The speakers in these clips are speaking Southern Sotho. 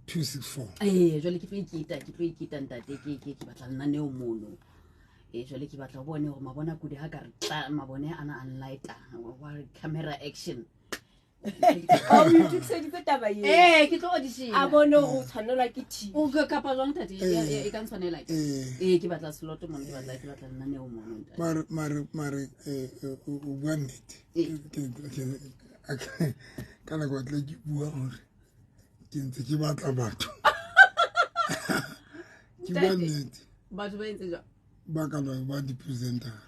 264. Ee, jwale ke tlo iketa, ke tlo iketa ntate, ke batla lenaneo mono. Ee, jwale ke batla o bone gore mabona kude ha ka re tla mabone ana a nlighta wa re camera action. O itokiseditse taba eo? Ee, ke tlo audition. A bone gore o tshwanelwa ke TV. O kapa jwang, ntate? Ee. E ka ntshwanela ke? Ee. Ee, ke batla slot mono, ke batla lenaneo mono, ntate. Mare o bua nnete. Ee. Ka nako tle ke bua gore ke ntse ke batla batho, ke bua Ntate. nnete. Batho ba entse jwang? Ba ka ba di-presentera.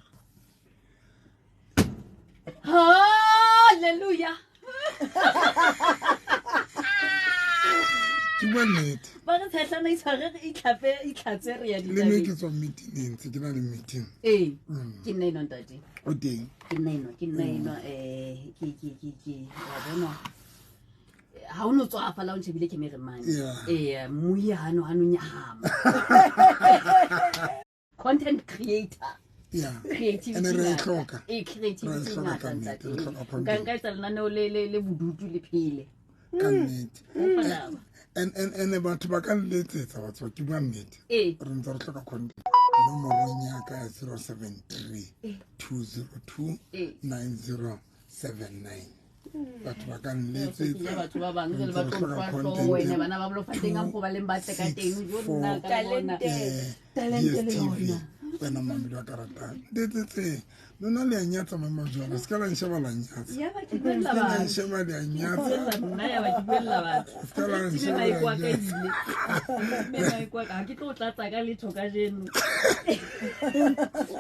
Halleluja! Ke bua nnete. Ba re tshetlana itshware, itlhape, itlhatswe, re ya Le me ditabeng. ke tswa meeting, ntse ke na le meeting. Ee, ke nna eno, ntate. O teng. Ke nna eno, ke nna eno. Ke wa bona ha o no tswafa la o ntšhebile camereng mane. Ee, mmui hano nyahama, content creator. Creativity Ene re e ngata. hloka. Ee, creativity Re e hloka ngata, ka nnete, ntate. re hloka Nka content. nka etsa lenaneo le bodutu le phele. Ka nnete. Opa taba. And batho ba ka nletsetsa, batho ba, ke bua nnete. Re ntse re hloka content. Nomorong ya ka ya 073 202 9079, batho ba ka nletsetsa. Ke batho ba bang jwale Re ba ntse re tlo hloka utlwa content. hlooho wena, bana ba Bloemfontein a mokgo ba leng batle ka teng jo, nna ka le bona. Talente le DStv. yona. Wena mamedi wa ka ratang, letsetseng lona, le a nyatsa mamajwalo, se ka la nsheba, la nyatsa. Ya ba ke buella Se ka la batho. nsheba, le a nyatsa. Buella nna, ya ba ke buella batho. Se ka la Time nsheba, le maiko a a ka nyatsa. ile. Mme maiko a ka, ha ke tlo tlatsa ka letho kajeno.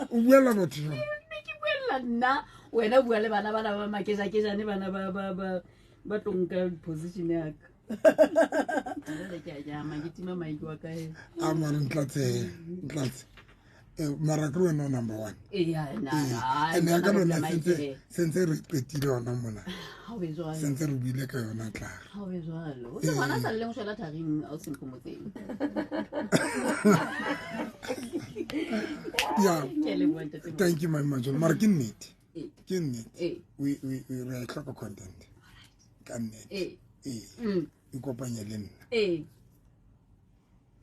O buella batho jwang? Mme ke buella nna, wena o bua le bana bana ba makejakejane, bana ba tlo nka position ya ka. Jwale ke a nyama, ke tima maiko a ka he. A mare ntlatse, ntlatse. Mara ke wena o number one. Ee, ya, na, Ee. And ya ka bana ba lona bula mic sentse he. Sentse re qetile yona mona. Ha o be jwalo. Sentse re buile ka yona tlare. Ha o be jwalo. O se ngwana sa lleng ho shwela tharing, a o se mphomotseng. Ya. Ke a leboha, ntate Mo. Thank you, my major. Mara ke nnete. Ke nnete. We re a e hloka content. Ka nnete. Ee. Ikopanye le nna.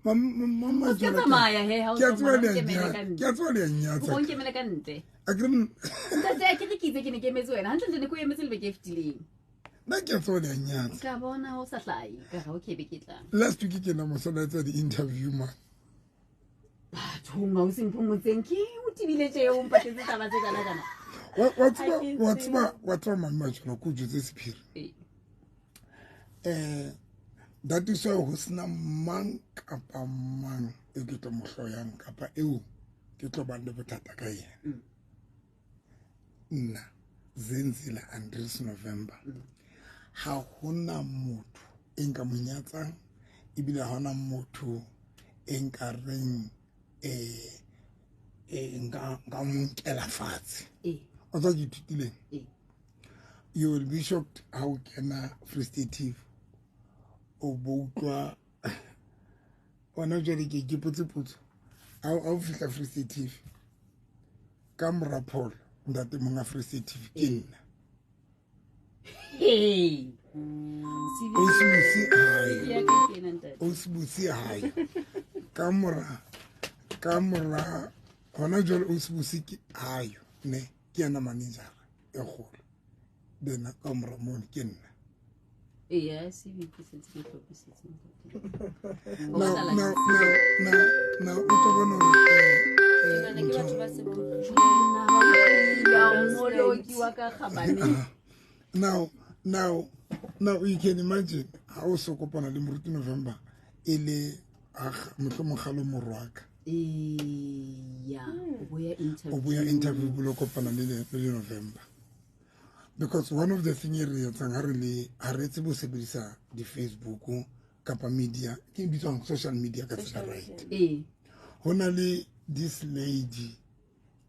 O se ka tsamaya he, ha o Ke a tswa tseba mona, le a nkemele nyatsa. ka ntle. Ke a tseba le a nyatsa. O nkemele ka ntle. Akere Ntate, a ke re ke itse ke ne ke emetse wena. Hantle ne ke o emetse le beke e fetileng. Nna ke a tseba le a nyatsa. Ka bona o sa hlahe. Ka re okay, be ke tla. Last week ke na mosala etsa di-interview man. Bathong, ha o se mphomotseng ke o tibile tje, o mpatetse taba tse kana kana. Wa tseba Ha ke wa tsebe. tseba mame majolo, ko jwetse sephiri. That is why ho sena mang kapa mang eo ke tlo mo hloyang kapa eo ke tlo bang le bothata ka yena. Nna Zenzile Andries November, ha hona motho e nka mo nyatsang, ebile ha hona motho e nka reng nka mo nkela fatshe. O tswa ke ithutileng. You will be shocked ha o kena Free State TV, o bo utlwa ona jwale ke potse potso. Ha o fihla Free State TV ka mora Paul, ntate monga Free State TV ke nna. Hey. O se hae. Ya ka ke ena, ntate. O se botse hae. Ka mora hona jwale o se botse ke hayo ne ke yena manager e kgolo. Then ka mora mono ke nna. Ee, ya CV ke sentse ke hlophisitse, ntate. Now o tlo bona hore Ke nahana ke batho ba se ba utlwile. Ya mmoloki wa ka kgabane. Now you can imagine ha o so kopana le Moruti November e le mohlomong kgale morwaka. Ee, ya, o boya interview. O boya interview, bolo kopana le November, because one of the thing e re etsang ha re le ha re tsebe ho sebedisa di-Facebook kapa media ke e bitswang social media ka tsela right. Ho na le this lady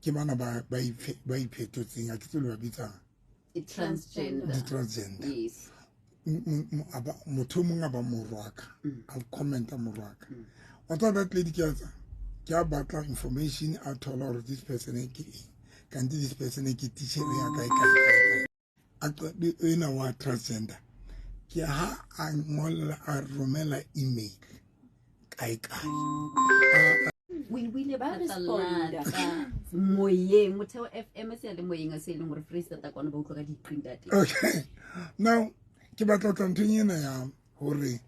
ke bana ba iphetotseng, ha ke tsebe le ba bitsang. Transgender. Di-transgender. Yes. Motho o mongwe a ba morwaka, a commenta morwaka wa tswa. That lady ke a tsa ke a batla information, a thola gore this person e ke eng, kante this person e ke teacher ya kae kae kae kae. Ena wa transgender Ke ha a ngolla a romela email kae kae. O e buile Ba responda. phatlalatsa moyeng, Motheo FM se ya le moyeng se e leng hore Freistata kwano ba utlwa ka diqing tate. Okay, now ke batla ho tla nthong ena ya hore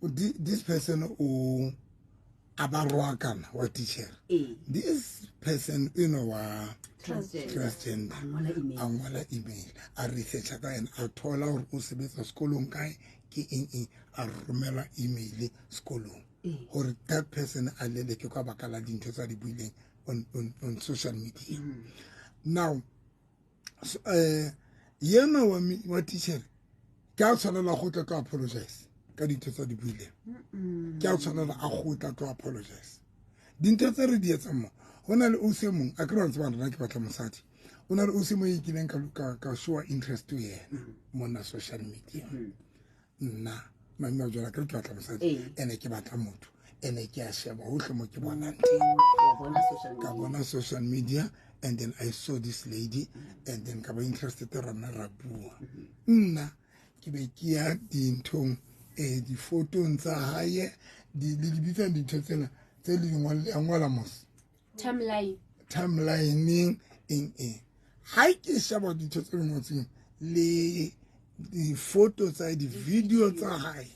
this person o a ba roakana wa teacher. Ee. This person eno wa Transgender. transgender. A ngola email. A ngola email, a researcha ka yena, a thola hore o sebetsa sekolong kae, ke eng eng, a romela email sekolong Ee. hore that person a leleke ka baka la dintho tsa di buileng on social media. Now so, yena wa teacher ke a tshwanela go tla tlo apologize ka dintho tsa di buileng. Ke a tshwanela a go tla tlo apologize. Dintho tse re di etsang mo, ho na le o se mong a kry-a tseba rena ke batla mosadi, o na le o se mong e kileng ka showa interest ho yena mona social media. Nna mame wa jwala ke re ke batla mosadi, Ee. ene ke batla motho, ene ke a sheba hohle mo ke bonang teng. Wa bona social Ka media. bona social media, and then I saw this lady, and then ka ba interested, ra nna ra bua. Nna ke be ke ya dinthong, difotong tsa hae, le di bitsang dintho tsena tse le di a ngola mos. Timeline. Timelineng, eng eng. Ha ke sheba dintho tse di ngotsweng le difoto tsa di-video tsa hae,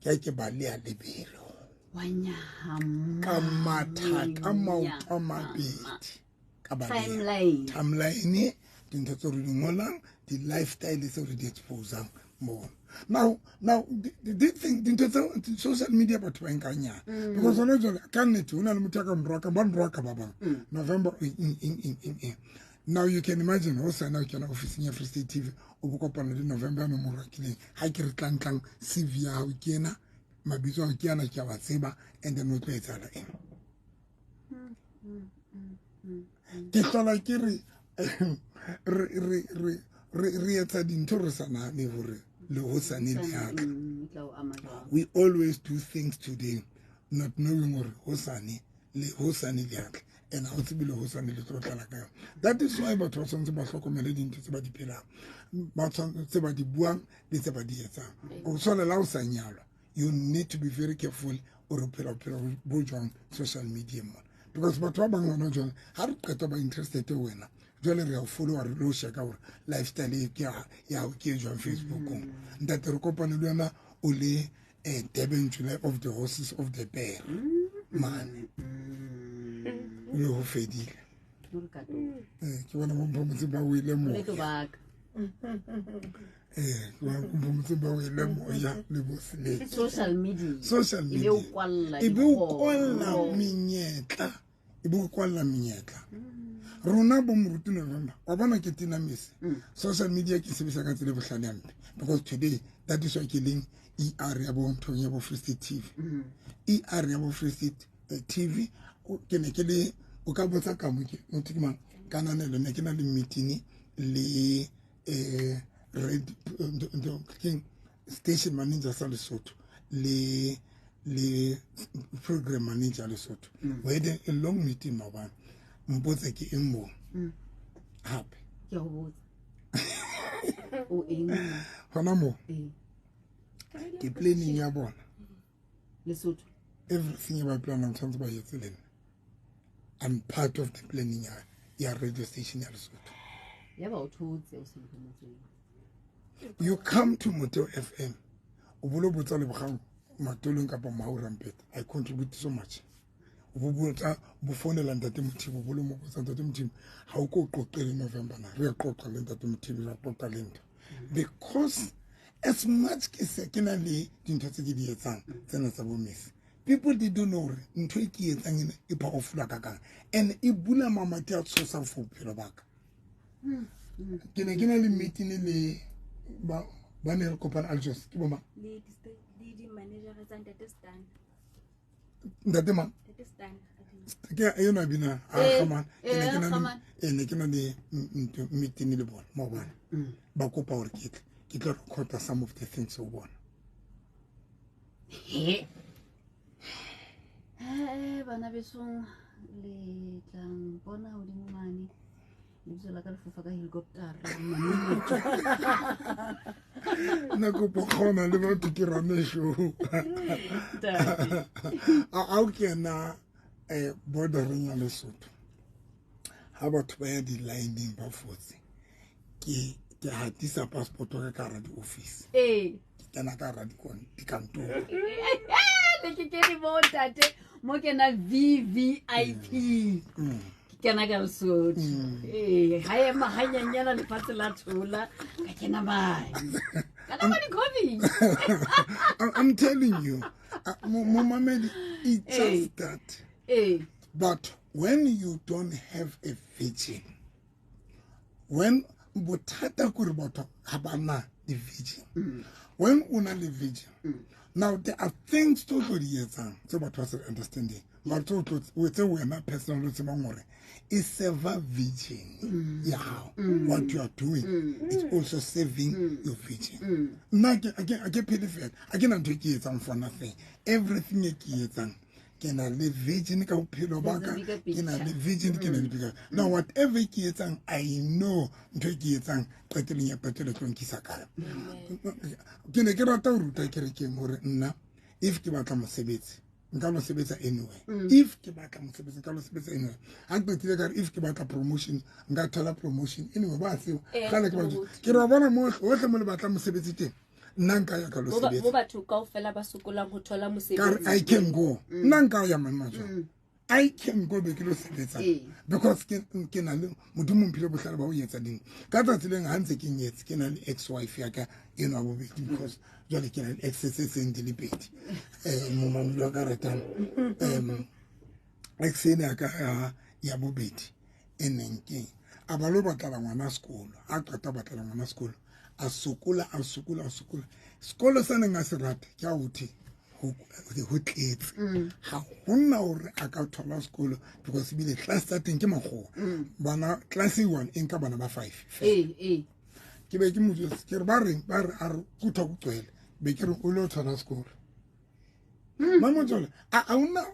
ke a ke ba le a lebelo. Wa nyahama. Ka matha ka maoto a mabedi. Ka baleha. Timeline. Timeline, dintho tse re di ngolang, di-lifestyle tseo re di exposang moo. Now, now, the thing, dintho tse social media batho ba nka nyana. Because hona jwale, ka nnete, ho na le motho ya ka nroaka, ba nroaka ba bang. November, eng, eng, eng, eng, eng, eng. Now you can imagine, ho sana o kena ofising ya Free State TV, o bo kopana le November ya no mo roakileng. Ha ke re tlang, tlang, CV ya hao ke ena, mabitso a hao ke ana, ke a wa tseba, and then o tlo etsahala eng? Ke hlola ke re, re etsa dintho re sa nahane hore le hosane le ya tla. E tla o ama jwang? We always do things today not knowing hore hosane le hosane le ya tla, and ha o tsebe le hosane le tlo tlala ka yona. That is why batho ba tshwanetse ba hlokomele dintho tse ba di phelang, ba tshwanetse tse ba di buang le tse ba di etsang. O tshwana le ha o sa nyalwa, you need to be very careful o re phela bophelo bo jwang social media mona, because batho ba bang hona jwale ha re qeta ba interested ho wena, jwale re a o follow, re lo sheka hore lifestyle e ke ya hao ke e jwang Facebookong. Ntate, re kopane le wena o le Durban July of the horses of the bear mane, o le ho fedile. O re ka tlo. Ke bona bo Mphomotse ba wele O le moya. tlo baka. Ke bona bo Mphomotse ba wele moya le bo Selete. Social media. Social E be o media. kwalla E be o dikgoro. kwalla menyetla. E be o kwalla menyetla. Rona bo Moruti November, wa bona ke tena mese. Social media ke sebedisa ka tsela e bohlale hampe, because today that is why ke leng ER ya bo nthong ya bo Free State TV. ER ya bo Free State TV, ke ne ke le, o ka botsa ka mo ke, motho ke mang? Kananelo, ne ke na le meeting le red, ntho, ke station manager sa Lesotho le program manager Lesotho. We had a long meeting maobane. Mpotse ke eng moo? Hape. Ke a ho botsa. O eng moo? Hona moo? Ee. Ke planning ya bona. Lesotho. Everything e ba planang tshwanetse ba etse le nna. I'm part of the planning ya radio station ya Lesotho. Ya ba o thotse o se Mphomotse. You come to Motheo FM, o bolo botsa Lebogang Matolong kapa Mahau Rampete. I contribute so much. O bo botsa, bo founela Ntate Mothibi, o bolo mo botsa Ntate Mothibi, ha o ko qoqe le November na, re a qoqa le Ntate Mothibi, re a qoqa le ntho. Because as much ke se ke na le dintho tse ke di etsang tsena tsa bo Messi, people they don't know hore ntho e ke e etsang ena e powerful hakakang, and e bula mamati a tshosang for bophelo ba ka. Ke ne ke na le meeting le ba ne re kopana Aljos, ke bo mang? Le di-manager tsa Ntate Stan. Ntate mang? Ntate Stan. Ke eno a bina, a Kgaman. Ke ne ke na le Kgaman. ne ke na le ntho, meeting le bona maobane. Ba kopa hore ke tle, ke tlo record-a some of the things ho bona. He. Bana besong, le tla mpona hodimo mane. Lebitso la ka le fofa ka helicopter. Nna kopo kgona le batho ke rane show. Ntate. A o kena bordereng ya Lesotho, ha batho ba ya di-lineng ba fotse, ke hatisa passport ka ka hara di-office. Ke kena ka hara dikantoro. Ne ke kene mo ntate, mo kena VVIP. Ke kena ka Lesotho. Ha ema hanyanyana lefatshe la thola, ka kena mane. Ka nako di-COVID. I'm telling you, momamedi, it's just that. But when you don't have a vision, when bothata kore batho ha ba na di-vision, when o na le vision, now there are things tse o tlo di etsang tse batho ba sa understanding, mara tse o tlo tse wena personal o tsebang hore e serve vision ya hao. What you are doing is also serving your vision. Nna ke phele fela, a ke na ntho e ke etsang for nothing. Everything e ke etsang, ke na le vision ka bophelo ba ka, ke na le vision, ke na le bigger. Now whatever ke etsang, I know ntho e ke etsang qetelong ya qetelo tlo nkisa kae. Ke ne ke rata ho ruta kerekeng hore nna if ke batla mosebetsi nka lo sebetsa anyway. If ke batla mosebetsi nka lo sebetsa anyway. Ha ke qetile ka re if ke batla promotion nka thola promotion anyway. Ba tseba kgale ke batla ke re wa bona mo hohle mo le batla mosebetsi teng, nna nka ya ka lo sebetsa. Mo batho kaofela ba sokolang ho thola mosebetsi. Ka re I can go. Nna nka ya mane. I can go be ke lo sebetsa because ke na le Modimo mphile bohlale ba ho etsa ding. Ka tsatsi leng ha ntse ke nyetse ke na le ex wife ya ka eno bobedi, because jwale ke na le ex tse seng di le pedi. Momamedi wa ka ratang, ex ena ya ka ya bobedi e neng ke a ba lo batlela ngwana sekolo, a qeta batlela ngwana sekolo, a sokola a sokola a sokola. Sekolo sa neng a se rata ke a hothe ho tletse. Ha hona hore a ka thola sekolo because ebile class tsa teng ke makgowa. Bana class 1 e nka bana ba 5. Ke be ke mo jwetsa ke re ba reng ba re a re kutha kutswele, be ke re o lo thola sekolo. Mamotswele a una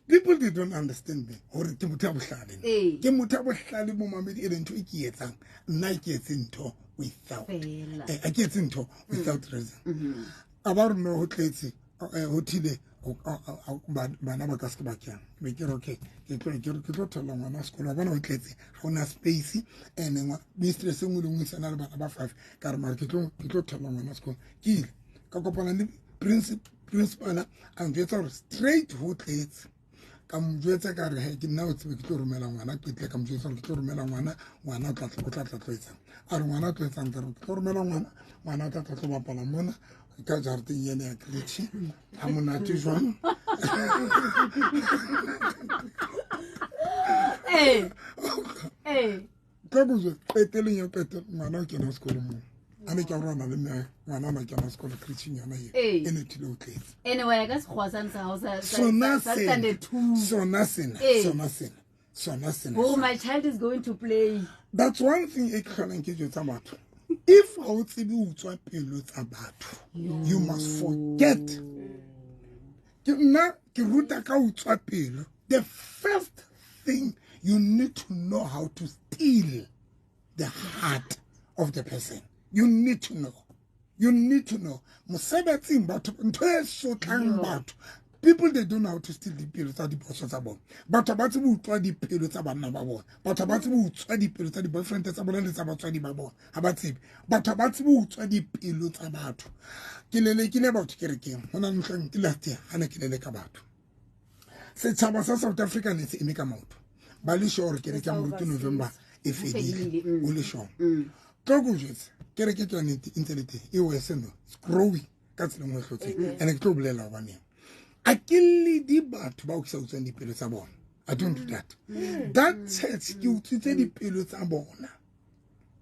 people they don't understand me hore ke motho ya bohlale. Ke motho ya bohlale mo mamedi e leng ntho e ke etsang nna ke etse ntho without a ke etse ntho without reason. A ba re no ho tletse ho thile bana ba ka se ba kena. Be ke re okay, ke tlo thola ngwana sekolo, bona ho tletse ha ona space and mistress e nngwe le nngwe sana le bana ba 5. Ka re mara ke tlo thola ngwana sekolo. Ke ile ka kopana le principal a njwetsa hore straight ho tletse. Ka mo jwetsa ka re he ke nna o tsebe ke tlo romela ngwana, qetle ka mo jwetsa hore ke tlo romela ngwana, ngwana o tla tlo etsang. A re ngwana o tlo etsang, ka re ke tlo romela ngwana, ngwana o tla tlo bapala mona ka jarateng ena ya creche ha monate jwang. Ka botsa qetelong ya qetelo ngwana o kena sekolo moo. A ne ke a rona le mme ngwana a kena sekolo creche yona e ne thile o tletse. Anyway, ka sekgowa sa ntsha ha sa standard 2. Sona sena, sona sena, sona sena. Oh, my child is going to play. That's one thing e ke tlholang ke jwetsa batho. If ha o tsebe ho utswa pelo tsa batho, you must forget. Ke nna ke ruta ka utswa pelo. The first thing you need to know how to steal the heart of the person. You need to know. You need to know. Mosebetsing batho ntho e sotlang batho. People they don't know how to steal dipelo tsa diposo tsa bona. Batho ba tsebe ho utswa dipelo tsa banna ba bona. Batho ba tsebe ho utswa dipelo tsa di-boyfriend tsa bona le tsa batswadi ba bona. Ha ba tsebe. Batho ba tsebe ho utswa dipelo tsa batho. Ke lelekile batho kerekeng. Ho na le mohlang ke last year ha ne ke leleka batho. Setjhaba sa South Africa ne se eme ka maoto. Ba le sure kereke ya Moruti November e fedile. O le sure. Tlo ko jwetsa kereke ke yone e ntse le teng. E wese no. It's growing ka tsela e nngwe e hlotseng. And ke tlo bolela hobaneng. A ke le di batho ba o ke sa utswang dipelo tsa bona. I don't do that. That church ke utswitse dipelo tsa bona.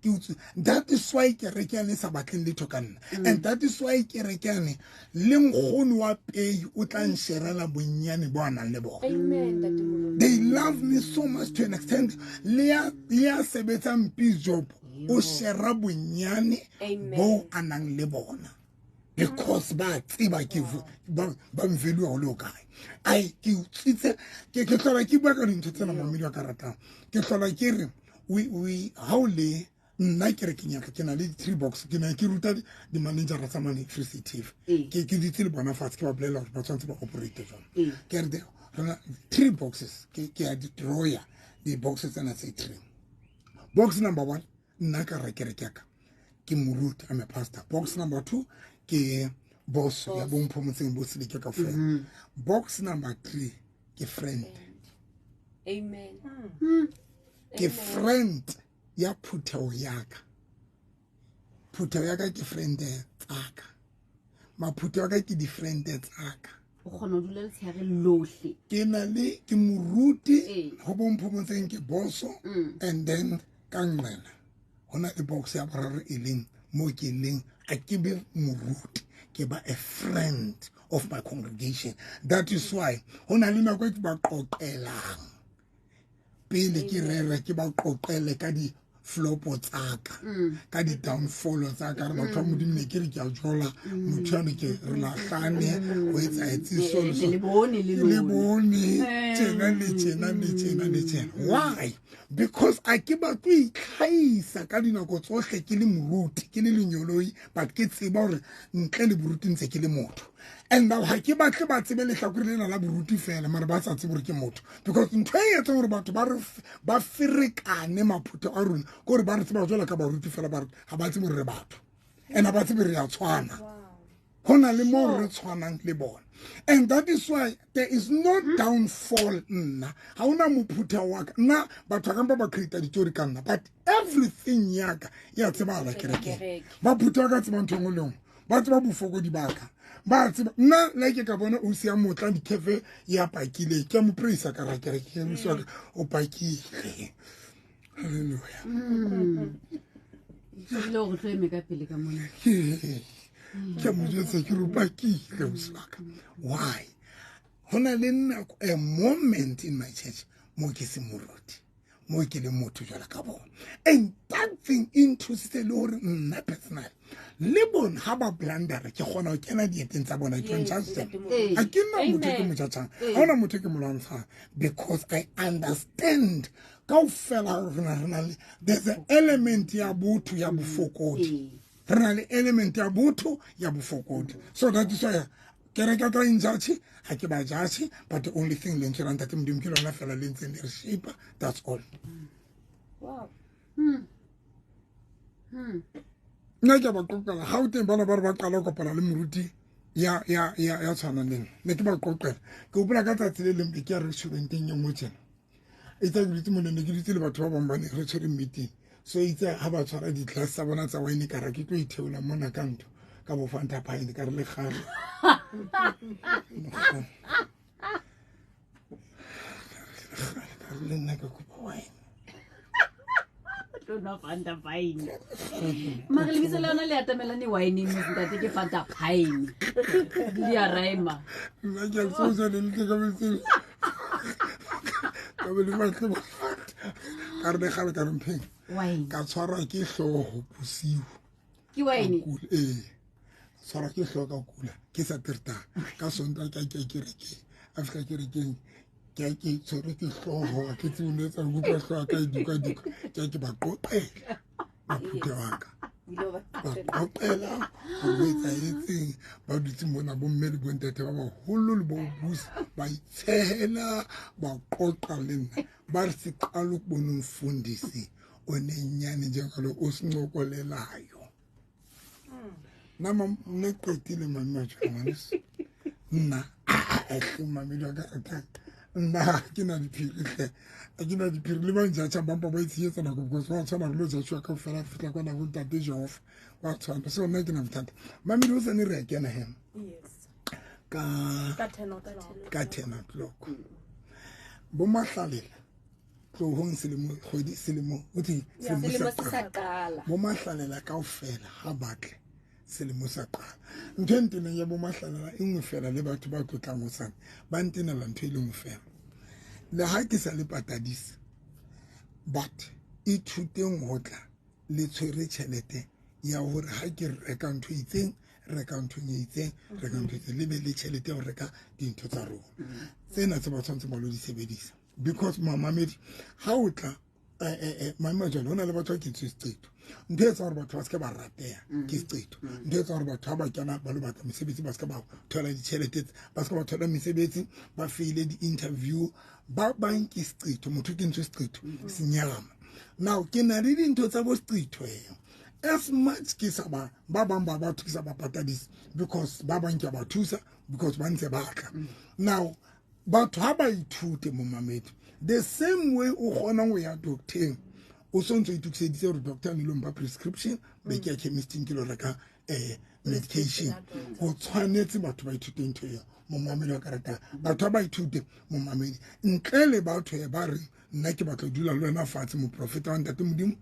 Ke utswitse. That is why kereke yane e sa batleng letho ka nna. And that is why kereke yane le nkgono wa pei o tla nsherela bonnyane bo a nang le bona. Amen. They love me so much to an extent le ya sebetsang peace job o shera bonnyane bo a nang le bona. Because ba tseba ke ba mvelua ho le ho kae. Ai ke utswitse ke hlola ke bua ka dintho tsena mamedi wa ka ratang. Ke hlola ke re We ha o le nna kerekeng ya ka ke na le di-three box, ke ne ke ruta di-managera tsa mane Free State TV. Ke dutse le bona fatshe, ke ba bolelela gore ba tshwanetse ba operate jwang. Ke re rena three boxes, ke a di draw-ya di-boxes tsena tse three. Box number 1, nna ka ra kereke ya ka, ke moruti, I'm a pastor. Box number 2 ke boss ya bo Mpho Motseng, bo Seleke kaofela. Box number 3 ke friend. Amen. Ke friend ya phutheo ya ka. Phutheo ya ka ke friend tsaka. Maphutheo ya ka ke di-friend tsaka. O kgona ho dula letshehare lohle. Ke na le, ke moruti, ho bo Mpho Motseng ke bosso, and then ka nqena ho na le box ya boraro e leng mo ke leng, a ke be moruti, ke ba a friend of my congregation. That is why ho na le nako e ke ba qoqelang pele ke rera, ke ba qoqele ka di flopo tsaka, ka di downfall tsaka, re batho ba Modimo ne ke re ke a jola, motho ane ke re lahlane, ho etsahetse so le so. Le bone le Le lona. bone, tjena le tjena le tjena le tjena. Why? Because a ke batle ho itlhahisa ka dinako tsohle ke le moruti, ke le lenyoloi, but ke tseba hore ntle le boruti ntse ke le motho. And now ha ke batle ba tsebe lehlakore lena la boruti fela, mara ba sa tsebe hore ke motho. Because ntho e etsang hore batho ba re ba ferekane maphutho a rona, ke hore ba re tseba jwalo ka baruti fela, ba re ha ba tsebe hore re batho. And ha ba tsebe re a tshwana. Ho na le moo re tshwanang le bona. And that is why there is no downfall nna. Ha hona mophutha wa ka. Nna batho ba ka mpa ba create ditori ka nna, but everything ya ka ya tsebahala kerekeng. Ba phutha wa ka tseba ntho e nngwe le nngwe. Ba tseba bofokodi ba ka. Ba tseba nna le ke ka bona o sia motla dikefe ya pakile, ke a mo praise ka ra kereke, ke mo ka o pakile. Hallelujah. Ke le hore tlo eme ka pele ka mona. Ke a mo jwetsa ke re o pakile ausi wa ka. Why? Ho na le nako, a moment in my church mo ke se moruti, mo ke le motho jwalo ka bona. And that thing e nthusitse le hore nna personally le bona ha ba blundera, ke kgona ho kena dieteng tsa bona, ke don't judge them. Ha ke nna motho ke mo judge-ang, ha hona motho ke mo lwantshang, because I understand kaofela rona re na le, there's an element ya botho ya bofokodi. Re na le element ya botho ya bofokodi. So that is why kereke ka e judge, ha ke ba judge, but the only thing lentswe la Ntate Modimo ke lona fela le ntseng le re shape, that's all. Wow. Nna ke a ba qoqela, ha o teng bana ba re ba qala ho kopana le moruti ya tshwanang le nna. Ne ke ba qoqela. Ke hopola ka tsatsi le leng be ke ya restauranteng e nngwe tjena. E tsa ke dutse mona, ne ke dutse le batho ba bang ba ne re tshwere meeting. So itse ha ba tshwara di-glass tsa bona tsa wine, ka re ke tlo itheola mona ka ntho, ka bo Fanta Pine, ka re le kgale. Ka re le nna ka kopa wine. Tlo nwa Fanta Pine. Mara lebitso la yona le atamelane wine, ntate, ke Fanta Pine. Di a rhyma. Nna ke a tsosa le tle ka metseng. Ka be le matle ba Fanta. Ka re le kgale ka re mpheng. Wine. Ka tshwarwa ke hlooho bosiu. Ke wine? Ka kula, ee. Ka tshwarwa ke hlooho ka kula. Ke sa terta. Ka Sontaha ke a ke kerekeng. A fihla kerekeng, ke a ke tshwerwe ke hlooho, ha ke tsebe le etsa, ke utlwa hlooho ya ka e duka duka. Ke a ke ba qoqela maphuthe wa ka. Ba qoqela hore ho etsahetseng. Ba dutse mona bo mme le bo ntate ba baholo le bo busi, ba itshehela, ba qoqa le nna. Ba re siqala ukubona umfundisi onenyani njengalo osincokolelayo. Nna ne qetile mame wa tjho, ngwaneso. Nna, a hle mamedi wa ka ratang. Nna ha ke na diphiri hle. Ha ke na diphiri le ba njatjha ba mpa ba itshehetsa nako because wa tshwana re lo jatjhuwa kaofela, re fihla kwana bo ntate Jehova. Wa tshwana. So nna ke na bothata. Mamedi o sane re a kena he. Yes. Ka Ka 10 o'clock. Ka 10 o'clock. Bo Mahlalela tlohong selemo, kgwedi selemo, o thwe Yeah, selemo selemo sa se sa qala. qala. Bo Mahlalela kaofela ha batle selemo sa qala. Ntho e nteneng ya bo Mahlalela e nngwe fela le batho ba tlotlang hosane, ba ntenela ntho e le nngwe fela. Le ha ke sa le patadise, but ithuteng ho tla le tshwere tjhelete ya hore ha ke reka ntho e itseng, reka ntho e itseng, reka ntho e itseng, le be le tjhelete ya ho reka dintho tsa rona. Tsena tse ba tshwanetseng ba lo di sebedisa. Because mamamedi, ha o tla Mama jwale ho na le batho ba kentswe seqetho. Ntho e etsa hore batho ba se ke ba rateha ke seqetho. Ntho e etsa hore batho ha ba kena ba lo batla mesebetsi ba se ke ba thola ditjhelete, ba se ke ba thola mesebetsi, ba feile di-interview, ba bang ke seqetho, motho ke kentswe seqetho, senyama. Now ke na le dintho tsa bo seqetho eo. As much ke sa ba bang ba batho ke sa ba patadise because ba bang ke a ba thusa because ba ntse ba tla. Now batho ha ba ithute momamedi the same way o kgonang ho ya doctor o sontso itokiseditse hore doctor ne lo mpha prescription be ke ya chemisting ke lo reka medication. Ho tshwanetse batho ba ithute ntho eo momamedi wa karata. Batho ba ithute momamedi ntle le batho ba re nna ke batla ho dula le wena fatshe moprofeta wa Ntate Modimo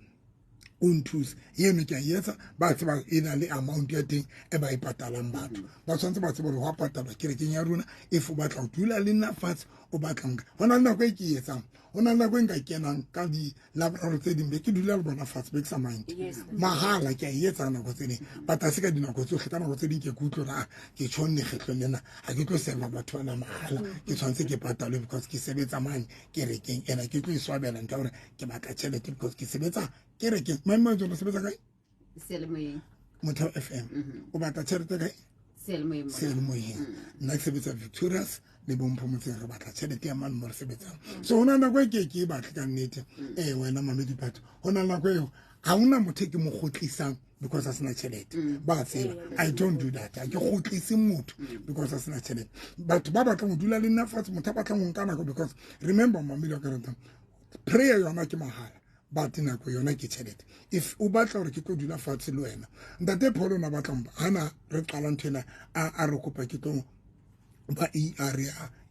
o nthuse eno ke a etsa ba tseba e na le amount ya teng e ba e patalang batho ba tshwanetse ba tsebe hore ho a patalwa kerekeng ya rona. If o batla ho dula le nna fatshe o batla nka ho na le nako e ke e etsang, ho na le nako e nka kenang ka di-laboratory tse ding be ke dula le bona fatshe be ke sa mind mahala ke a e etsa ka nako tse ding, but ha se ka dinako tsohle. Ka nako tse ding ke utlwe hore ke tjhonne kgetlong lena ha ke tlo serva batho bana mahala, ke tshwanetse ke patalwe because ke sebetsa mane kerekeng ena, ke tlo e swabela ntho ya hore ke batla tjhelete because ke sebetsa kerekeng. Mame o sebetsa kae? Seyalemoyeng. Motheo FM. O batla tjhelete kae? Seyalemoyeng. Seyalemoyeng. Nna ke sebetsa Victorious le Bompho Motseng, re batla tjhelete ya mane mo re sebetsang. So ho na nako e ke ke e batle ka nnete. Wena Mamedi Batho, ho na nako eo ha hona motho e ke mo kgotlisang because a sena tjhelete. Ba tseba I don't do that. Ha ke kgotlise motho because a sena tjhelete. Batho ba batlang ho dula le nna fatshe, motho a batlang ho nka nako because remember Mamedi wa ka ratang, prayer yona ke mahala, but nako yona ke tjhelete. If o batla hore ke tlo dula fatshe le wena, Ntate Paul o na batla mpa hana re qala ntho ena a re kopa ke tlo ba ER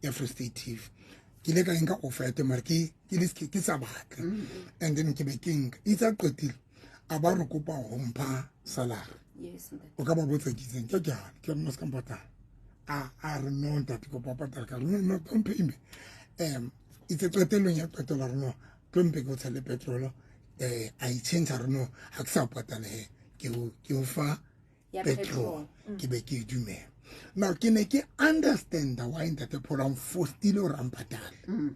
ya Free State TV. Ke ile ka nka offer ya teng mara ke ke sa batla. And then ke be ke nka itse qetile a ba re kopa ho mpha salary. Yes, o ka ba botsa ke itseng ke ke ke nna se ka mpatala. A re no ntate kopa patala ka re no no don't pay me. Itse qetellong ya qetela re no tlo mpe ke o tshele petrol a e change re no ha ke sa patala he ke o fa petrol ke be ke dumela. Now ke ne ke understand why Ntate Paul a forced hore a mpatale.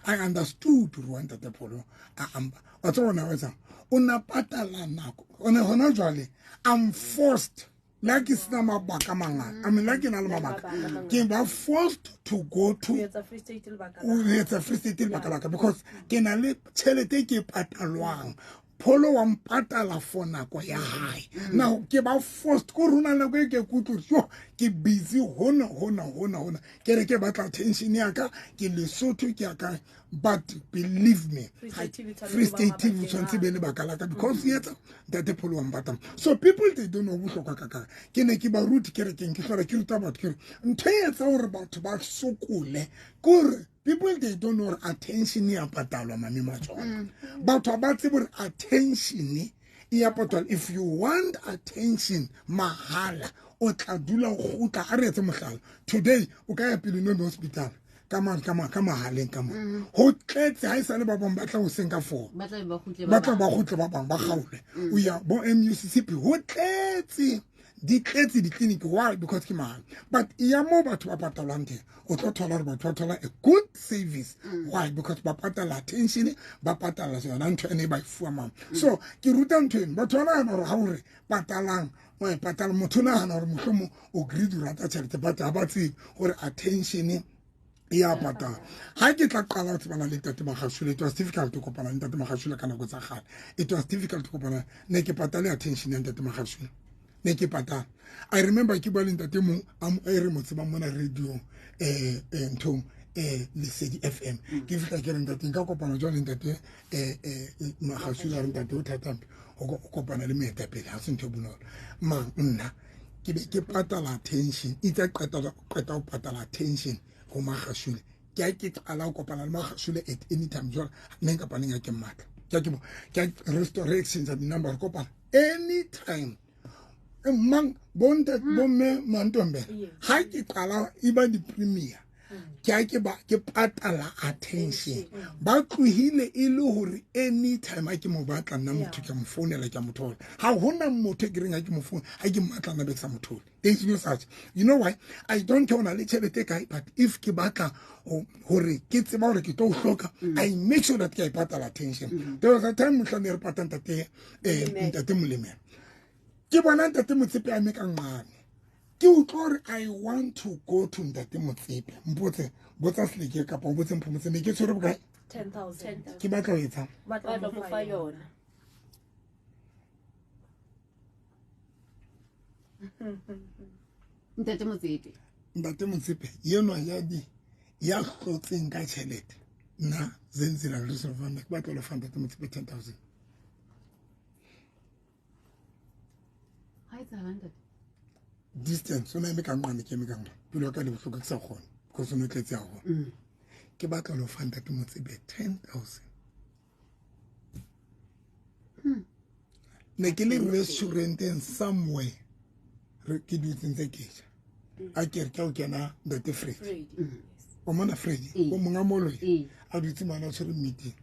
I understood why Ntate Paul a ampa. Wa tseba ona wa etsang? O na patala nako. Ona hona jwale I'm forced la ke sena mabaka a mangata. I mean la ke na le mabaka. Ke ba forced to go to Free State lebaka o etsa Free State lebaka la ka because ke na le tjhelete ke patalwang. Pholo wa mpatala for nako ya hae. Now ke ba forced ko rona nako e ke kutlwe yo ke busy hona hona hona hona. Ke re ke batla attention ya ka ke Lesotho ke ya ka, but believe me Free State TV tshwanetse be lebaka la ka because yetsa Ntate Pholo wa mpatala. So people they don't know bohlokwa ka ka. Ke ne ke ba ruti kerekeng ke hlola ke ruta batho ke re ntho e etsa hore batho ba sokole kore people they don't know attention ya patalwa mame matswana. Batho ba tsebe hore attention ya patalwa. If you want attention mahala o tla dula o kgutla. A re etse mohlala today o ka ya Pelenomi hospital ka mahaleng ka mo ho tletse ha e sale ba bang ba tla hoseng ka 4 ba tla ba kgutle ba bang ba kgaole o ya bo MUCCP ho tletse di tletse di-clinic. Why? Because ke mahala. But ya mo batho ba patalwang teng o tlo thola hore batho ba thola a good service. Why? Because ba patala attention, ba patala yona ntho ene ba e fuwa mang. So ke ruta ntho eno batho ba nahana hore ha o re patalang o e patala motho o nahana hore mohlomong o greedy o rata tjhelete, but ha ba tsebe hore attention ya patala. Ha ke tla qala ho tsebana le Ntate Magashule, it was difficult to kopana le Ntate Magashule ka nako tsa kgale. It was difficult to kopana, ne ke patale attention ya Ntate Magashule. Ne ke patala. I remember ke bua le ntate mong a re mo tsebang mona radio nthong Lesedi FM. Ke fihla ke re ntate nka kopana jwang le ntate Magashule, a re ntate o thata ho kopana le moetapele ha se ntho e bonolo. Mang nna ke be ke patala attention, itse qeta ho patala attention ho Magashule. Ke a ke qala ho kopana le Magashule at any time jwale neng kapa neng ya ke mmatla. Ke a ke ke restoration tsa di-number re kopana anytime. Mang bontate bomme Mantombe ha ke qala e ba di-premier Ke a ke ba ke patala attention. Ba tlohile e le hore anytime a ke mo batla nna motho ke mo founela ke a mo thola. Ha hona motho ke reng ha ke mo phone, ha ke mmatla nna be ke sa mo thole. There is no such. You know why? I don't care ona le tjhelete kae, but if ke batla hore ke tseba hore ke tlo hloka, I make sure that ke a patala attention. There was a time mohla ne re pata ntate ntate Molemela. Ke bona ntate Motsepe a me ka nqane. Ke utlwa hore I want to go to ntate Motsepe. Mpotse, botsa Seleke kapa o botse Mphomotse, ne ke tshwere bokae? 10,000. Ke batla ho etsang? Batla ho mo fa yona. Ntate Motsepe. Ntate Motsepe, yenwa ya di ya hlotseng ka tjhelete. Nna Zenzile Resolvanda ke batla ho lefa ntate Motsepe 10,000. Ha etsahalang ntate? Distance o na eme ka nqane ke eme ka nqane. Pelo ya ka le bohloko ke sa kgone because o ne tletse haholo. Ke batla ho fa ntate Motsepe 10,000. Ne ke le restauranteng somewhere re ke dutse ntse ke ja. A ke re ke o kena ntate Freddy. O mona Freddy, o monga moloi. A dutse mana o tshwere meeting.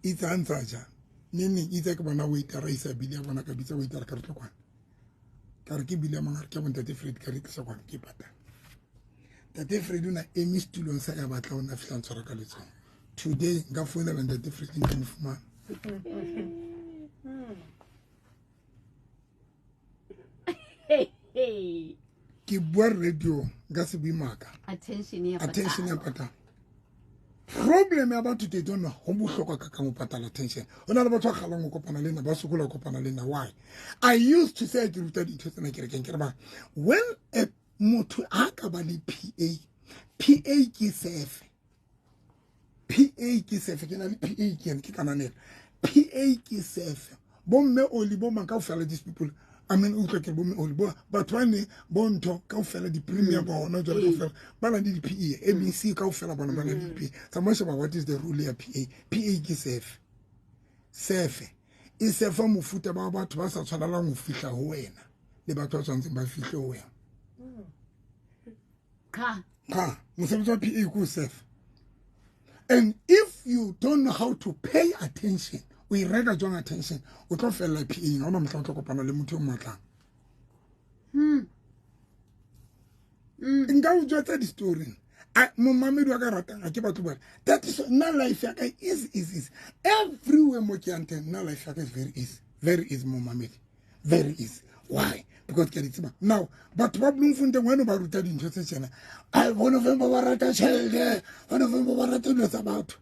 Itse a ntsa ja. Neng itse ke bona waiter a isa bili ya bona ka bitsa waiter ka re tlo kwana. Ka re ke bili ya mongare ke bontate Freddy ka re tlisa kwana ke patala. Ntate Freddy o na eme setulong sa ya batla o na fihla ntshwara ka letsoho. Today nka founela ntate Freddy nka mo fumana. Ke bua radio nka se bue maka. Attention ya attention ya patala. Problem ya batho they don't know ho bohlokwa ka ka mo patala attention. Ho na le batho ba kgalang ho kopana le nna, ba sokola ho kopana le nna. Why? I used to say ke ruta dintho tsena kerekeng ke re ba when a motho a ka ba le PA, PA ke sefe. PA ke sefe, ke na le PA ke ena ke kananela. PA ke sefe. Bomme oli bo mang kaofela these people. I mean utlwa ke bomme oli bo batho ba ne bontho kaofela di premier bona jwale kaofela ba na le di PA, ABC kaofela bona ba na le di PA. Tsamaya sheba what is the rule ya PA. PA ke sefe. Sefe e sefa mofuta ba batho ba sa tshwanelang ho fihla ho wena le batho ba tshwanetseng ba fihle ho wena. Ka ka mosebetsi wa PA ke o sefa. And if you don't know how to pay attention, o e reka jwang attention, o tlo fella PA, ha ona mohla o tlo kopana le motho o mmatlang. Nka o jwetsa di-story. Momamedi wa ka ratang, ha ke batle ho bua. That is nna life ya ka is is is. Everywhere mo ke yang teng, nna life ya ka is very easy. Very easy momamedi. Very easy. Why? Because ke a di tseba. Now, batho ba Bloemfontein wena o ba ruta dintho tse tjena. Ai, bona November ba rata tjhelete, bona November ba rata dilo tsa batho.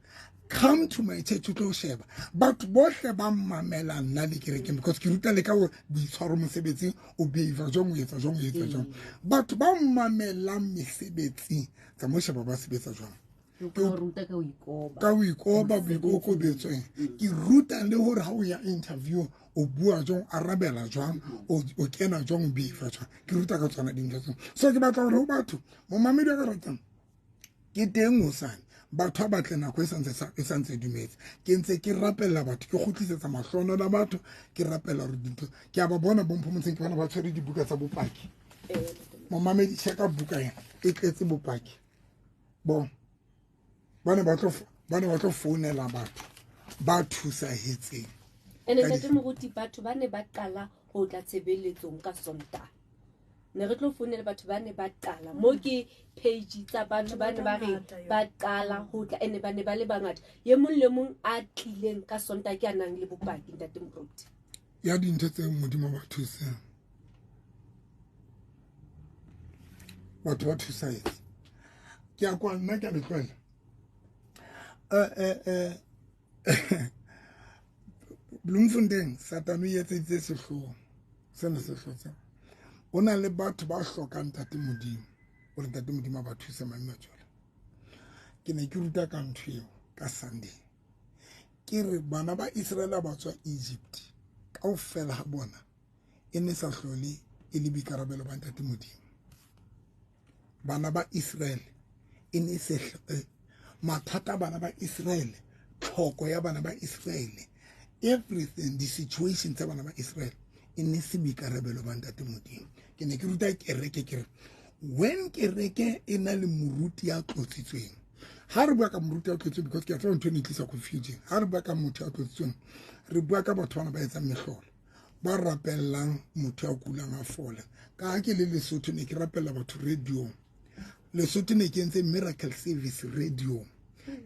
Come to my church o tlo sheba. Batho bohle ba mmamela nna le kerekeng because ke ruta le ka hore boitshwaro mosebetsing, o behave jwang, o etsa jwang, o etsa jwang. Batho ba mmamelang mesebetsing, tsa mo sheba ba sebetsa jwang. Ke o ruta ka ho ikoba. Ka ho ikoba, boikokobetsweng. Ke ruta le hore ha o ya interview, o bua jwang, o arabela jwang, o kena jwang, o behave jwang. Ke ruta ka tsona dintho tseo. So ke batla hore ho batho, momamedi wa ka ratang, ke teng hosane. Batho ba batle nako e santse e santse dumetse. Ke ntse ke rapella batho, ke kgutlisetsa mahlono la batho, ke rapella hore dintho ke a ba bona bo Mphomotseng, ke bona ba tshwere dibuka tsa bopaki. Momamedi checka buka ena, e tletse bopaki. Bo ba ne ba tlo founela batho ba thusahetseng. Ene ntate Moruti, batho ba ne ba qala ho tla tshebeletsong ka Sontaha. Ne re tlo founela batho ba ne ba qala mo ke page tsa batho ba ne ba re ba qala ho tla, ene ba ne ba le bangata. Ye mong le mong a tlileng ka Sontaha ke a nang le bopaki ntate Moruti. Ya dintho tse Modimo ba thusang. Batho ba thusahetse. Ke a kwa nna ke a le tlwaela. Bloemfontein Satane o etseditse sehloho sena se hlotseng. O na le batho ba hlokang ntate Modimo, hore ntate Modimo a ba thuse malome a. Ke ne ke ruta ka ntho eo ka Sunday. Ke re bana ba Israel ba tswa Egypt kaofela ha bona e ne sa hlole e le boikarabelo ba ntate Modimo. Bana ba Israel e ne se mathata bana ba Israel, tlhoko ya bana ba Israel, everything, the situation tsa bana ba Israel e ne se boikarabelo ba ntate Modimo. Ke ne ke ruta kereke ke re When kereke e na le moruti ya tlotsitsweng, ha re bua ka moruti ya tlotsitsweng, because ke a tseba ntho eno e tlisa confusion. Ha re bua ka motho ya tlotsitsweng, re bua ka batho bana ba etsang mehlolo, ba rapellang motho ya kulang a fole. Ka ha ke le Lesotho, ne ke rapella batho radio. Lesotho ne ke entse miracle service radio.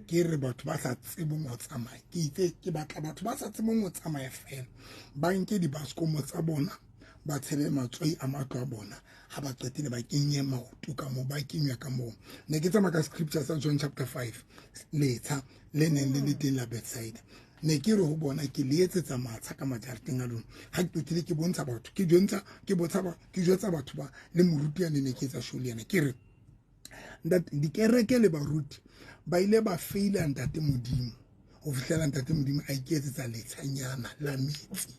Ke re batho ba sa tsebeng ho tsamaya, ke itse ke batla batho ba sa tsebeng ho tsamaya fela, ba nke dibaskomo tsa bona, ba tshele matswai a matlo a bona, ha ba qetile ba kenye maoto ka moo, ba kenywa ka moo. Ne ke tsamaya ka scripture sa John chapter 5, letsha le neng le le teng la Bethsaida. Ne ke re ho bona, ke le etsetsa matsha ka majareteng a lona. Ha ke qetile ke bontsha batho, ke jwetsa, ke botsa ba, ke jwetsa batho ba le moruti ya ne ne ke etsa show le yena, ke re ntate, dikereke le baruti ba ile ba feila ntate Modimo ho fihlela ntate Modimo a iketsetsa letshanyana la metsi.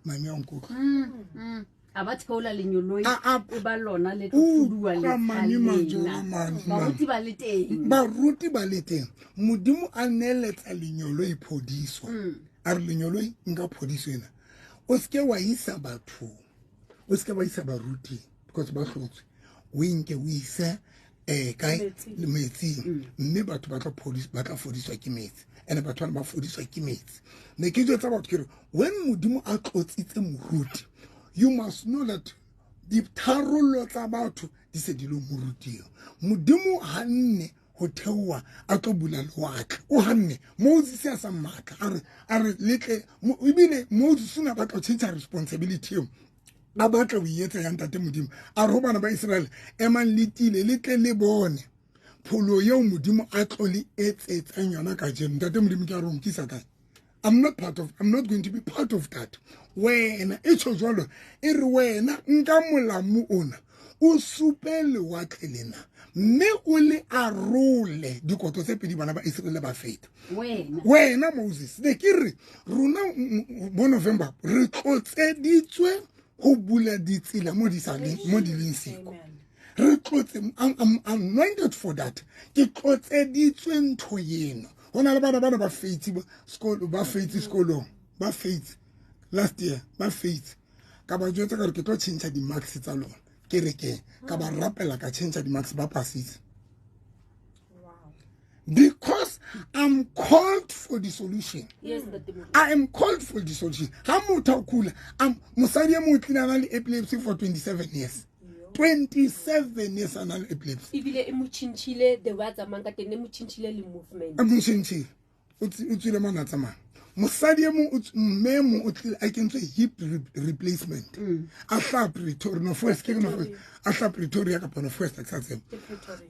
Mame wa nkutlwa. A ba theola lenyoloi, e ba lona le tlo fuduwa Utlwa mame letsha majoro lena. mane, mane. Baruti ba le teng. Baruti ba le teng. Modimo a neletsa lenyoloi phodiso. A re lenyoloi nka phodiso ena. O seke wa isa bathong. O seke wa isa baruting because ba hlotswe. O e nke o ise kae? Metsing. Mme batho ba tla phodiswa, ba tla fodiswa ke metsi. Ene batho bana ba fodiswa ke metsi. Ne ke jwetsa batho ke re, when Modimo a tlotsitse moruti, you must know that ditharollo tsa batho di se di le moruting. Modimo ha nne ho theoha a tlo bula lewatle. O hanne Moses a sa matla, a re letle, ebile Moses o ne a batla ho tjhentjha responsibility eo. A batla ho etsa ya ntate Modimo. A re ho bana ba Israel, emang le tiile, le tle le bone pholo eo Modimo a tlo le etsetsang yona kajeno. Ntate Modimo ke a re o nkisa kae? I'm not part of, I'm not going to be part of that. Wena, e tjho jwalo, e re wena nka molamu ona, o supe lewatle lena, mme o le arole dikoto tse pedi bana ba Israel ba feta. Wena. Wena Moses, ne ke re rona bo November re tlotseditswe ho bula ditsela mo di sa leng, mo di leng siko. Re tlotse, I'm anointed for that. Ke tlotseditswe ntho eno. Ho na le bana bana ba feitse ba sekolo, ba feitse sekolong, ba feitse last year, ba feitse. Ka ba jwetsa ka hore ke tlo tjhentjha di-marks tsa lona kerekeng. Ka ba rapela ka tjhentjha di-marks, ba pasitse. Because I'm called for the solution. Yes, Ntate Modimo. I am called for the solution. Ha motho a kula, mosadi e mong o tlile a na le epilepsy for 27 years. 27 years a na le epilepsy. Ebile e mo tjhentjhile the way a tsamayang ka teng, e mo tjhentjhile le movement. E mo tjhentjhile. O tswile mona a tsamaya. Mosadi e mong o mme e mong o tlile a kentswe hip replacement. A hlaha Pretoria, North West, ke North West. A hlaha Pretoria kapa North West, ha ke sa tsebe. Ke Pretoria.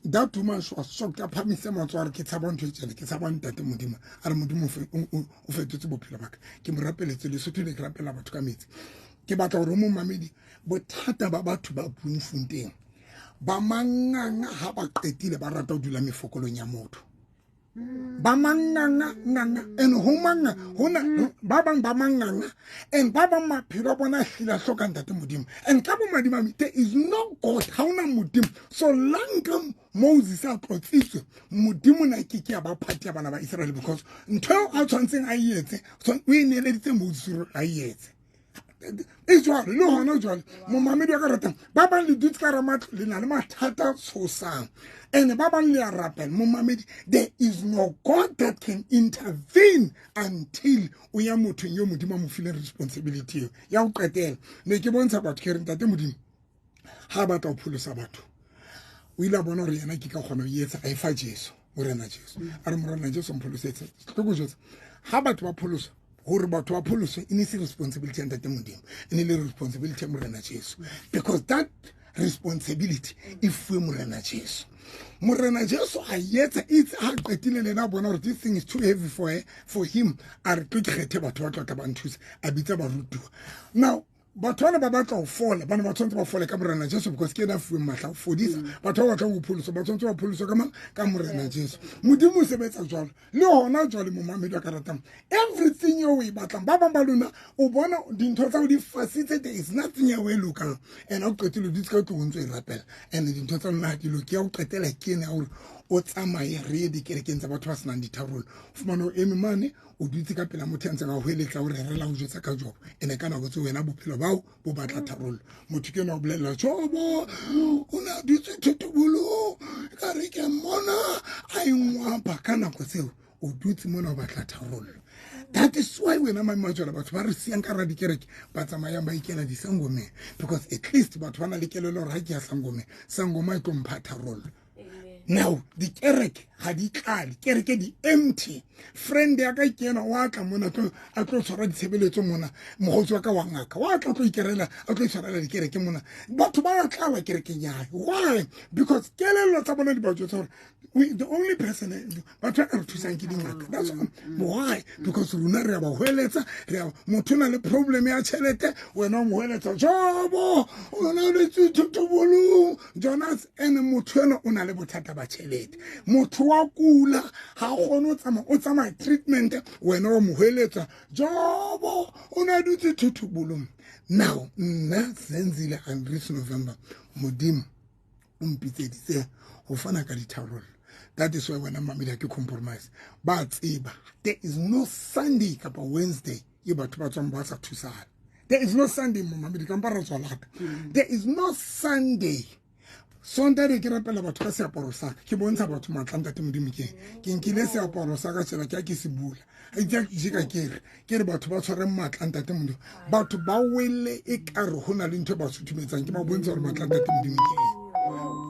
That woman, she was shocked. A phahamise matsoho a re, ke tshaba ntho e tjena, ke tshaba ntate Modimo. A re, Modimo o fetotse bophelo ba ka. Ke mo rapeletse Lesotho, ne ke rapela batho ka metsi. Ke batla hore o momamedi, bothata ba batho ba Bloemfontein, ba manganga ha ba qetile ba rata ho dula mefokolong ya motho. Ba manganga, nganga, and ho manga, ho na, ba bang ba manganga, and ba bang maphelo a bona a hlile a hloka ntate Modimo. And ka bomadimabe, there is no God, ha hona Modimo. So long ka Moses a tlotsitswe, Modimo na ke ke ya ba party ya bana ba Israel, because ntho eo a tshwantseng a e etse, o e neeleditse Moses hore a e etse. E jwalo, le hona jwale, momamedi wa ka ratang, ba bang le dutse ka hara matlo, le na le mathata a tshosang. And ba bang le a rapela, momamedi, there is no God that can intervene until o ya mothong eo Modimo a mo fileng responsibility eo. Ya ho qetela, ne ke bontsha batho ke re, ntate Modimo, ha a batla ho pholosa batho, o ile a bona hore yena ke ka kgona ho e etsa, a e fa Jesu, Morena Jesu. A re, Morena Jesu, mpholosetse. Tlo ko jwetsa, ha batho ba pholoswa, hore batho ba pholoswe, e ne se responsibility ya ntate Modimo, e ne le responsibility ya Morena Jesu, because that responsibility e fuwe Morena Jesu. Morena Jesu a etsa, itse ha qetile le yena a bona hore this thing is too heavy for her, for him, a re tlo ke kgethe batho ba tlo tla ba nthusa, a bitsa barutuwa. Now batho bana ba batla ho fola, bana ba tshwanetse ba fole ka Morena Jesu, because ke yena a fuweng matla a ho fodisa. Batho ba batlang ho pholoswa, ba tshwanetse ba pholoswe ka mang? Ka Morena Jesu. Modimo o sebetsa jwalo. Le hona jwale, momamedi wa ka ratang, everything eo o e batlang, ba bang ba lona o bona dintho tsa ho di fasitse, there is nothing eo e lokang. And ha o qetile o dutse ka tlung o ntso e rapela, and dintho tsa lona ha di loke. Ya ho qetela ke ena ya hore O tsamaye re ye dikerekeng tsa batho ba senang ditharollo, o fumane o eme mane, o dutse ka pela motho ya ntseng a hweletsa o rerela ho jwetsa ka Jobo, ene ka nako tse wena bophelo bao bo batla tharollo. Motho ke ena o bolelela Jobo o ne a dutse thotobolong, ka re ke mmona a engwapa. Ka nako tseo o dutse mona o batla tharollo. That is why wena mamatswela batho ba re siang ka ra dikereke, ba tsamayang ba ikela disangomeng, because at least batho ba na le kelelo gore ga ke ya sangomeng, sangoma e tlo mpha tharollo. Now dikereke ga di tlale, kereke di empty. Friend ya ka ke ena wa tla mona a tlo tshwara ditshebeletso mona, mogotsi wa ka wa ngaka wa tla tlo ikerela, a tlo itshwarela dikereke mona, batho ba tlala kerekeng ya hae. Why? Because kelello tsa bona di ba jwetsa gore the only person batho ba ka re thusang ke dingaka. That's why, because rona re a ba hweletsa, re a motho o na le problem ya tšhelete, wena o mo hweletsa Jobo o na le thothobolong Jonas, ene motho ena o na le bothata ba tšhelete, motho wa kula ga kgone o tsamaya, o tsamaya treatment, wena o mo hweletsa Jobo o na dutse thothobolong. Now nna Zenzile Andries November, Modimo o mpitseditse go fana ka ditharollo. That is why wena mamedi ke compromise, ba tseba there is no Sunday kapa Wednesday e batho ba tswang ba sa thusana. There is no Sunday, momamedi, kampa re tswa lata. There is no Sunday. Sontae ke rapela batho ka seaparo sa ka, ke bontsha batho maatla ntate Modimo ke ke nkile seaparo sa ka tsela ke a ke se bula itse ke ka ke re batho ba tshware maatla ntate Modimo, batho ba wele e ka re ho na le ntho e ba suthumetsang, ke ba bontsha gore maatla ntate Modimo ke eng.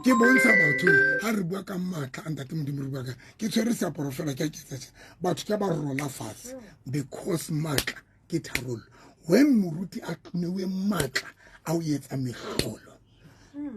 Ke bontsha batho ha re bua ka maatla a ntate Modimo, re bua ka ke tshwere seaparo fela ke a ke etsa batho ke ba rola fatshe, because maatla ke tharollo. When moruti a newe maatla a o etsa mehlolo,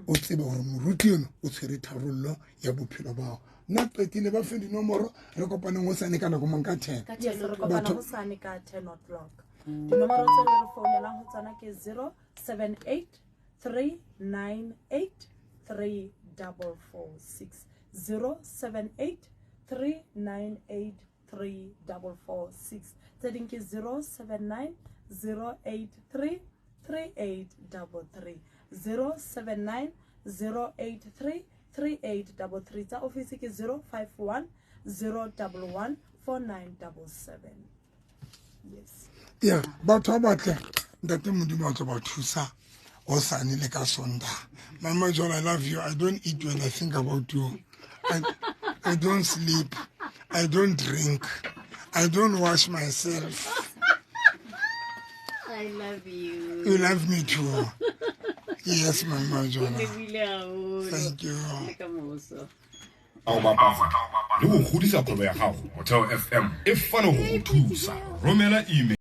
o tsebe gore moruti eno o tshwere tharollo ya bophelo bao. Nna qetile, ba fe dinomoro, re kopaneng hosane ka nako mang, ka 10. Yes, re kopana hosane ka 10 o'clock. Dinomoro tse le re founelang ho tsona ke 078 398 3446, 078 398 3446. Tse ding ke 079 083 3833, 079 083 3833. Tsa office ke 051 011 4977. Yes. Ya batho ba batle ntate Modimo a tlo ba thusa hosane le ka Sontaha. Mama John, I love you. I don't eat when I think about you. I don't sleep, I don't drink, I don't wash myself. I love you. You love me too. Yes, Mama John. Lebile haholo. Thank you. Le ka moso. Go bapatsa le go godisa kgwebo ya gago, Motheo FM e fano go go thusa. Romela email.